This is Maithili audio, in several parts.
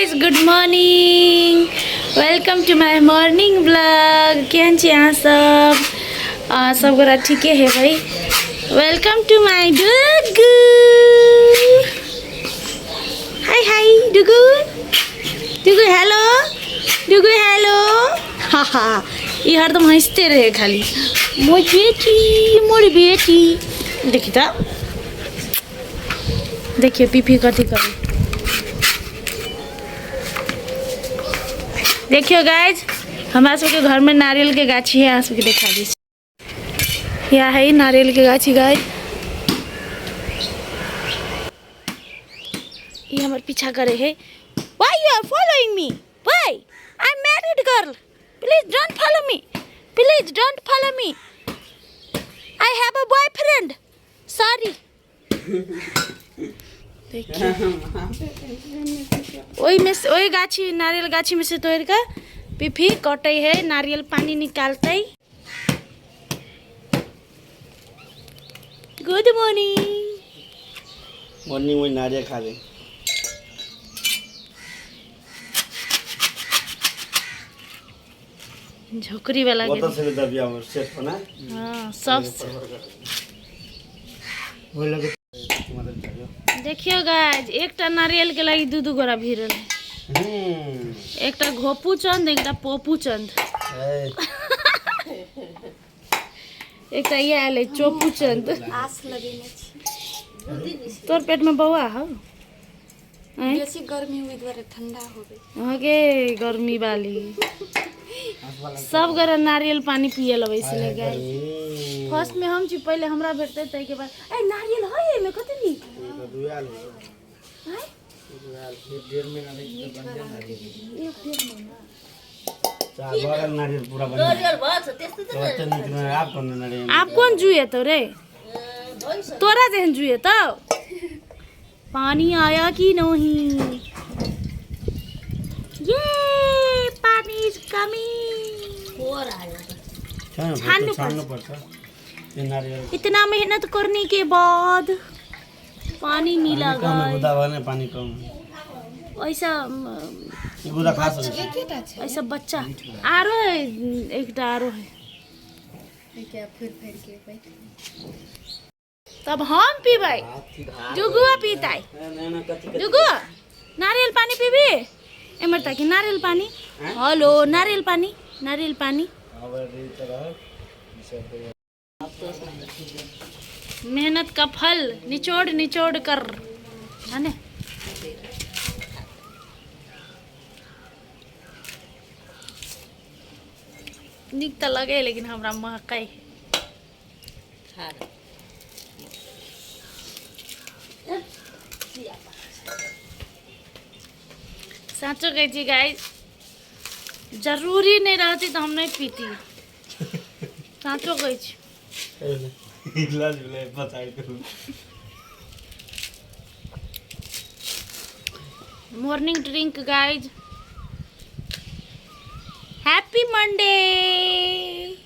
Guys, good morning, welcome to my morning blog. केहन छी अहाँ सब? अहाँ सब गोरा ठीके हेबै। Welcome to my Dugu. Hi hi Dugu, Dugu hello, Dugu hello. हा हा, ई हरदम हँसते रहे खाली। मोर बेटी, मोर बेटी। देखी तऽ, देखियौ पीपी कथी करै। देखियौ गाइज, हमरा सबके घरमे नारियलके गाछी है, अहाँ सबके देखा दै छी। यह है नारियलके गाछी गाइज। ई हमर पीछा करे है। Why you are following me? Why? I'm married girl. Please don't follow me. Please don't follow me. I have a boyfriend. Sorry. देखियौ, ओहिमे से, ओहि गाछी, नारियल गाछीमे से तोड़ि कऽ पीपी कटै है, नारियल पानी निकालतै। Good morning. मॉर्निंग में नारियल खा ले। झोकरी वाला के। बोतल से भी दबिया हो सेट बना। हाँ, सब। वो लगे। देखियो गाइस, एकटा नारियल के लागि दू दू गोरा भिड़ल है। एकटा घोपू चंद, एकटा पोपू चंद, एकटा ई आयल है चोपू चंद। आस लगेने छी। तोर पेट में बौआ हौ? आँय? बेसी गर्मी हुई दुआरे ठंडा हो गई। अहाँके गर्मी वाली सब गोरा नारियल पानी पिए लबै छलै गाइस। फर्स्ट में हम छी, पहिले हमरा भेटतै, ताहिके बाद। ए, नारियल है एहिमे, कते नीक। आँय? एक डेढ़ महीना। नारियल पूरा बन आप कोन नारियल? आब कोन जुएतौ रे? तोरा जेहन जुएतौ? पानी आया कि नहीं? ये पानी is coming. छान्नु। छान्नु पर्छ यो नारियल। इतना मेहनत करने के बाद पानी मिला। कम है। गाइस। गुदा भने पानी कम है। ऐसा ई गुदा खा सकै छी। ऐसा बच्चा आरो है, एकटा आरो है। क्या फिर फिर के बैठ। तब हम पीबै, जुगुआ पीतै। जुगु, नारियल पानी पीबी? एमहर ताकि, नारियल पानी। हेलो, नारियल पानी, नारियल पानी। मेहनत का फल निचोड़ निचोड़ कर है ने। नीक तऽ लगे, लेकिन हमरा महकै है। साँचो कहै छी गाइस, जरूरी नहि रहती तऽ हम नहि पीती। साँचो कहै छी। गिलास भेलै पचाइ के। Morning drink guys, happy Monday.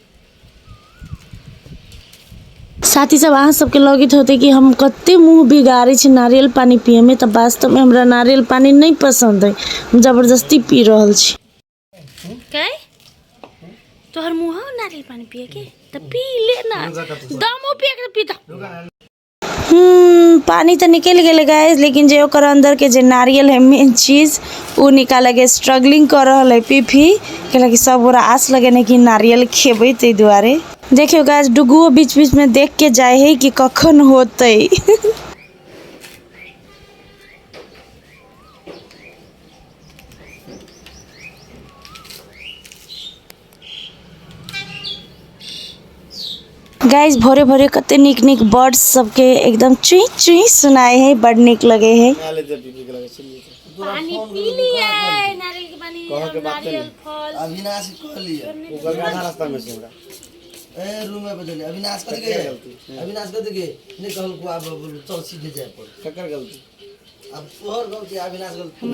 साथी सब, अहाँ सबके लगैत होतै कि हम कते मुँह बिगाड़ै छी नारियल पानी पियैमे, तऽ वास्तवमे हमरा नारियल पानी नहि पसन्द अइ, हम जबरदस्ती पी रहल छी। कै तोहर मुँह हौ नारियल पानी पियके? तऽ पी ले ना, दमो पिए के पी तऽ। पानी तऽ निकलि गेलै गाइस, लेकिन जे ओकर अंदर के जे नारियल है, मेन चीज, ओ निकाले के स्ट्रगलिंग कर रहल है पीफी, कैलाकि सब गोरा आस लगेने कि नारियल खेबै, ताहि दुआरे। देखियौ गाइस, डुगुओ बीच बीच में देख के जाइ है कि कखन होतै। गाइस, भोरे भोरे कते नीक नीक बर्ड्स सबके एकदम चुई चुई सुनाए है, बड नीक लगे है। पानी पी लिए, नारियल के पानी और नारियल फल। अविनाश कहलिए। ओकर आधा रास्ता में छै हमरा। ए, रूम में बदलिए। अविनाश कथी के? अविनाश कथी के नहीं कहल को? आब बोलू, चल सीधे जाए पर। ककर गलती? अब तोहर गलती, अविनाश गलती।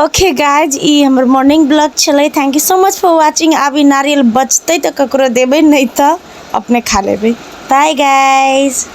ओके गाइज, ई हमर मॉर्निंग ब्लॉग छलै। Thank you so much for watching. आब ई नारियल बचतै तऽ ककरो देबै, नहि तऽ अपने खा लेबै। Bye guys.